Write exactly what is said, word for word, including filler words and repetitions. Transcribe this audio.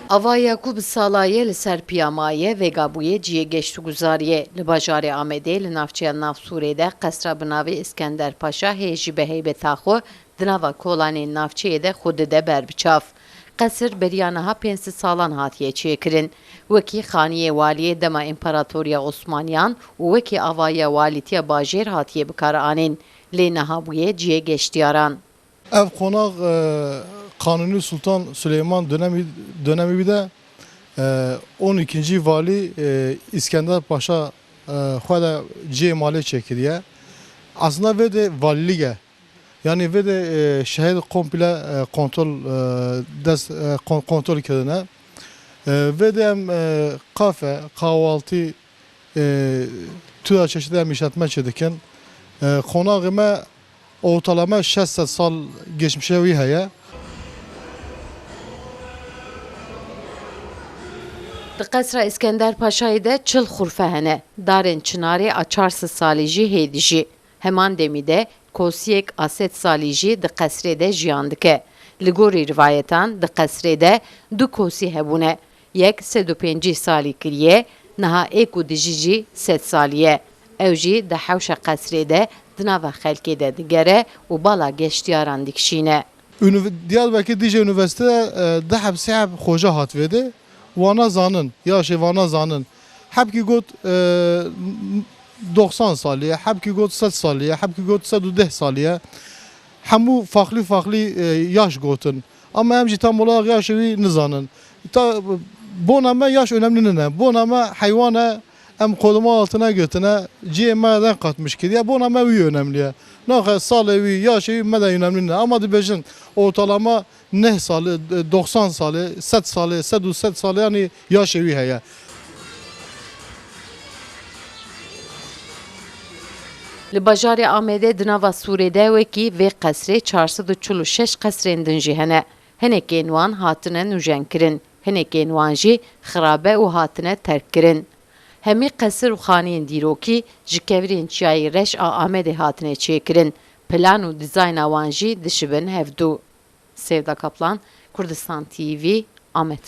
Avaya ku bi sala ye li ser piya maye, vêga bûye cihê geşt û guzariyê. Li bajarê Amedê, li navçeya Navsûrê de qesra bi navê Îskender Paşa hê jî bi heybeta xwe di nava kolanên navçeyê de xwe dide ber bi çav. Qesir beriya niha pênc sed salan hatiye çêkirin. Wekî xaniyê waliyê dema Împaratoriya Osmaniyan û wekî avaya walîtiya bajêr hatiye bikaranîn. Lê niha bûye cihê geştiyaran. Ev qonax, e, Kanuni Sultan Süleyman dönemi, dönemi bir de, e, on ikinci vali, e, İskender Paşa, e, xwe de cihê malê çêkiriye. Aslında vê de valilik e. Yani vê de, e, şehir komple, e, kontrol, e, des, e, kon-, kontrol kirine. E, vê de em, e, kafe, kahvaltı, e, tu ya çeşitli em işletme çêdikin. E, qonaxê me ortalama şeş sed sal geçmişe wî heye. Di qesra Îskender Paşayê de çil xurfe hene. Darên çinarê a çar sed salî jî hê dijî. Heman demî de kosiyek a sed salî jî di qesrê de jiyan dike. Li gorî rivayetan di qesrê de du kosî hebûne. Yek sed û pêncî salî kiriye, niha ê ku dijî jî sed salî ye. Ew jî di hewşa qesrê de di nava xelkê de digere û bala geştiyaran dikişîne. Univ-, Diyarbekir Dicle Üniversitesi, e, du heb sê heb xoca hat vê de. Wana zanin, yaşê wana zanin. Hebkî got, e, doxsan salî ye, hebkî got sed salî ye, hebkî got sed û deh salî ye. Hemû faxlî faxlî, e, yaş gotin. Ama em jî tam olarak yaşê wî nizanin. Ta, bona me yaş önemli nine. Bona me heywan e, em koruma altına girtine, cihê me renk katmış kiriye. Bona me wî önemli ye. Naxe salê wî, yaşê wî me de önemli nine. Ama dibêjin ortalama neh salî, doxsan salî, sed salî, sed û sed salî, yanî yaşê wî heye. Li bajarê Amedê di nava Sûrê de wekî vê qesrê çar sed û çil û şeş qesrên din jî hene. Hinekên wan hatine nûjenkirin, hinekên wan jî xirabe û hatine terkkirin. Hemî qesir û xaniyên dîrokî ji kevirên Çiyayê Reş a Amedê hatine çêkirin. Plan û dîzayna wan jî dişibin hevdû. Sevda Kaplan, Kurdistan T V, Amed.